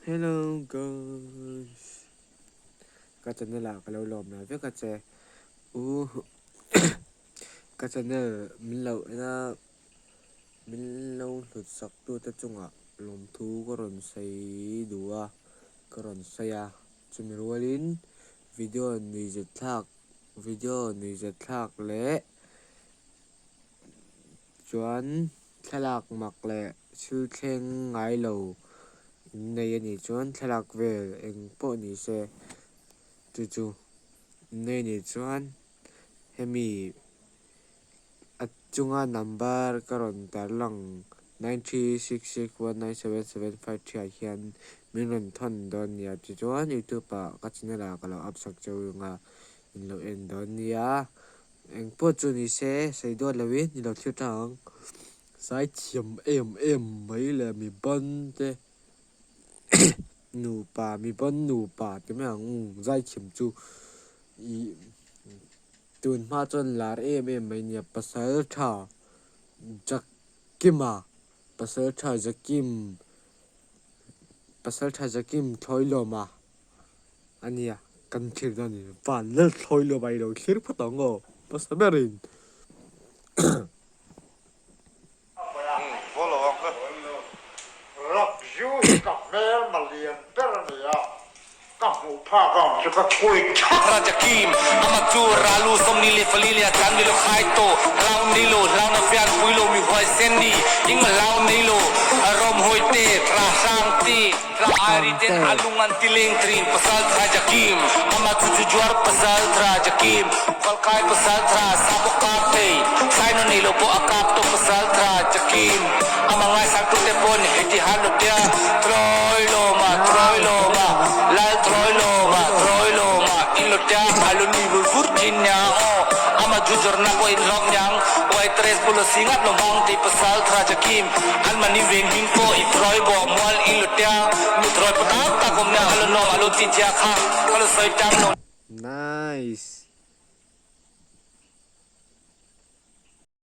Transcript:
Hello guys ka channel ah ka lo lawm ve vek a che u ka channel min lo en a min lo hlut sak tu te chungah lawmthu ka rawn sawi duh a ka rawn sawi a chumi rualin video nuihzet thlak video nuihzet thlak leh chuan thlalak mak leh thil thleng ngai lo in nei a nih chuan thlalak vel eng pawh ni se chu chu in nei a nih chuan hemi a chunga number ka rawn tarlang 936619775 ah hian min rawn thawn dawn nia tichuan youtube ah ka channel ah ka lo up sak cheu anga in lo en dawn nia. Eng pawh chu ni se sawi dawn lo in i lo thlir tang ang. Zaithiam em em mai leh mi ban te nupa mi ban nupa ti mai ang zaithiam chu ih tun hma chuan lar em em mai nia pasal tha Jakima pasal tha Jakim pasal tha Jakim Thlawilawma. A nia, kan thlir dawn a ni. Van lal thlawi lo mai lo thlir phawt ang aw, hmasa berin. Nice.